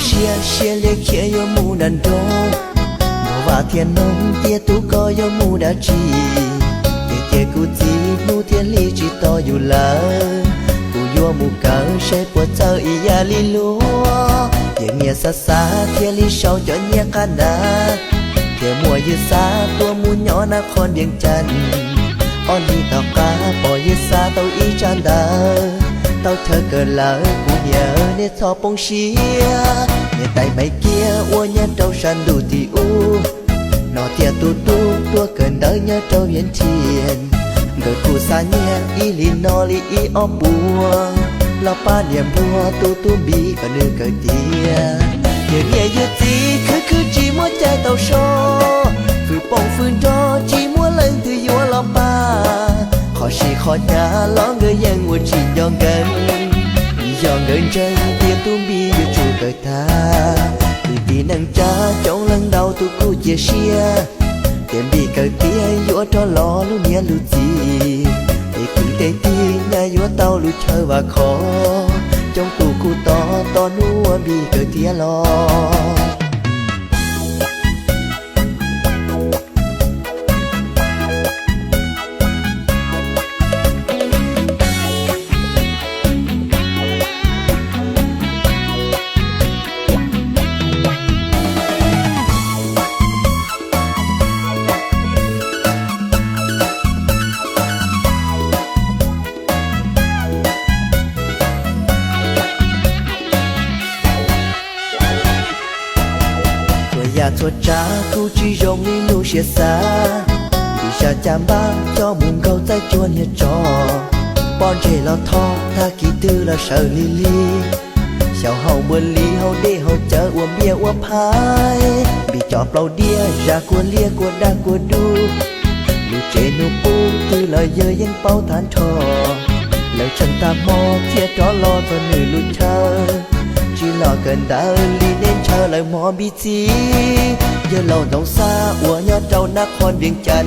Siab siab liab khiav yuav mus nram nroog, nrog vaj thiab noog tias tub koj yuav mus dab tsi. Ces tias kuv txiv hnub thiaj li tsis tos yus lawm, kuv yuav mus kawm saib puas txawj ib yam li luag. Ces niam xav xav thiaj li sau cov nyiaj qab nas, thiaj muab ywj xav tuaj mus nyob Nab Qhoos Vias Cas. Ob hlis tom qab pom ywj xav tau ib tsab ntawv, tau chaw kawm lawm kuv niam nej txhob poob siab. Niam tais Maiv Kiab uas nyob rau sab ntuj tim ub, no thiaj tu tu tuaj kawm ntawv nyob rau Vias Cas. Nkawd kuj xa nyiaj ib hlis no li ib ob puas, los pab niam npuag tus tub Npis kom nws kawm tiav. Ces niam yawg txiv khwv khwv tsis muaj cai tau so, fwv poob fwv nrog tsis muaj leej twg yuav los pab. Qhov sib qhov hnyav los nkawd yeej ua tsis nco nkees, yog nkawd ntseeg tias tub Npis yuav tsum kawm tag. Kwv tij neej tsa coob leej ntau tus kuj cia siab, ces Npis kawm tiav yuav rov los lub niam lub txiv. Ces kwv tij tij nyab yuav tau lub chaw vam khom, coob tus kuj tos tos hnub uas Npis kawm tiav los. Txhua yam txhua tsav kuj tsis zoo li lub siab xav, vim zaj caj npab coj mus nkaug txaij cuag niag tsov. Pob ntseg los thov tag kis twg los sawv lig lig, xyaum hauv npuas lis hauv dej hauv cawv ua npiaj ua phais. Npis cov plaub diav zaj kuag liab kuag daj kuag dub, lub tsev hnub pub twg los yawg yeej paub tag nrho. Lawv tseem tag hmo thiaj rov los txog nws lub chaw, tsis los kawm ntawv li nej ntshaw lawv hmo Npis txiv. Yawg laus Ntxoov Xab uas nyob rau Nab Qhoos Vias Cas,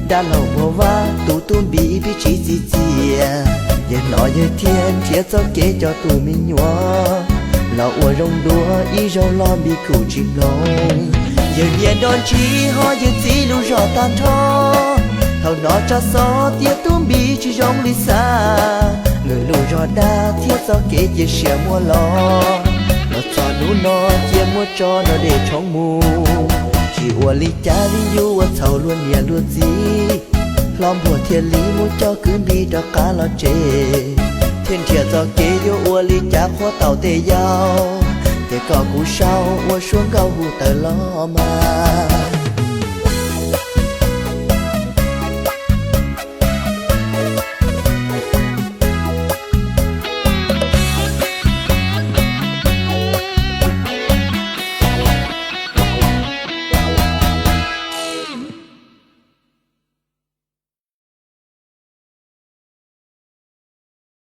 dab laug Npuag Vaj tus tub Npis pib tsis txi txias. Yawg hnov yawg thiaj nrhiav txoj kev coj tus me nyuam los ua zoo dua ib zaug los Npis kuj tsis mloog. Yawg niam nrog ntsis ho yawg txiv lub zog tag nrho, thaum hnov tsab xov tias tub Npis tsis zoo li xav, nkawd lub zog dab thiab txoj kev cia siab muaj los, los txog hnub no cia muab tso nrog dej tshoob mus. Tsis ua li cas li yus uas txhaum luag niam luag txiv, hlob Npuag thiaj li muab coj kwv Npis rov qab los tsev, thiaj nrhiav txoj kev yuav ua li cas qhuav tau tej yau, ces kom kuv sau ua suab nkauj hu tawm los mas.